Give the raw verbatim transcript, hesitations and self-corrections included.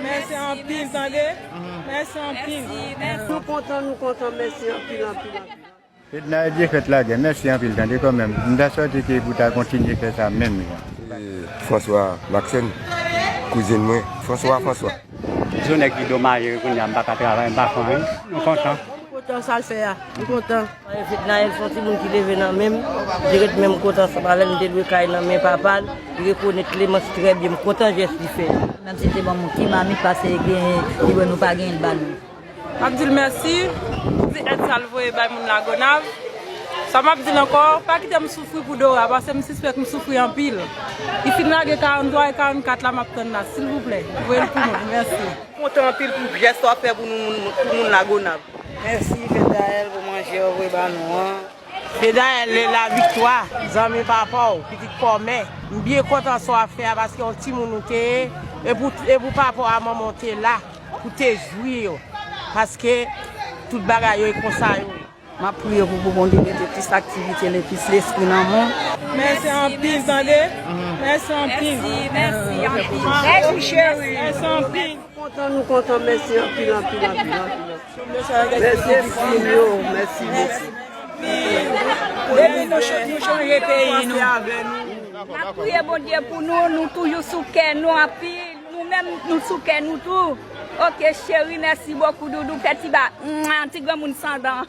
Mèsi anpil, tande. Mèsi anpil. Nou kontan, nou kontan. Mèsi anpil, anpil, anpil. Fednaelle Dieucret Laguerre, mèsi anpil, tande, kanmenm. M ta swete ke pou ta kontinye fè sa menm jan. François Maxen, kouzin mwen, François, François. Yon nèg ki domaje, kounye a m pa ka travay, m pa fè anyen. Nou kontan. Kontan sa l fè a. M kontan. Fednaelle se yon timoun ki leve nan men m. Li ret menm kontan sa pa lè m te lwe kay nan men papa l. Li rekonèt Clemence trè byen. M kontan jès li fè. Menm si l te ban m yon ti mamit, paske gen li wè nou pa genyen l ba nou. M ap di l mèsi. Di èd sa l voye bay moun Lagonav. Sa m ap di l ankò, pa kite m soufri pou Dora, paske m sispèk m soufri anpil. Li fin lage karannntwa e karannkat la, m ap tann la, silvouplè. Voye l pou mwen, mèsi. Kontan anpil pou jès w ap fè pou nou, moun- pou moun Lagonav. Mèsi, Fednaelle, pou manje w voye ba nou an. Fednaelle, la viktwa, zanmi papa w, pitit kòmè. M byen kontan sa w ap fè a, paske yon timoun ou te ye. E pou, e pou papa w a manman w te la, pou te jwi yo. Paske tout bagay yo e konsa yo ye. M ap priye pou, pou Bondye mete plis aktivite, le plis lespri nan men w. Mèsi anpil, tande. Mèsi anpil. Mèsi anpil. Mèsi cheri. Mèsi anpil. Kontan, nou kontan. Mèsi anpil, anpil, anpil, anpil. Mèsi anpil, yo. Mèsi, mèsi. Depi nou ch- nou chanje peyi nou. N ap priye Bondye pou nou, nou toujou sou kè nou anpil. Nou menm, nou sou kè nou tou. Oke, cheri, mèsi bokou, doudou, fè ti ba, mwa, ti granmoun san dan.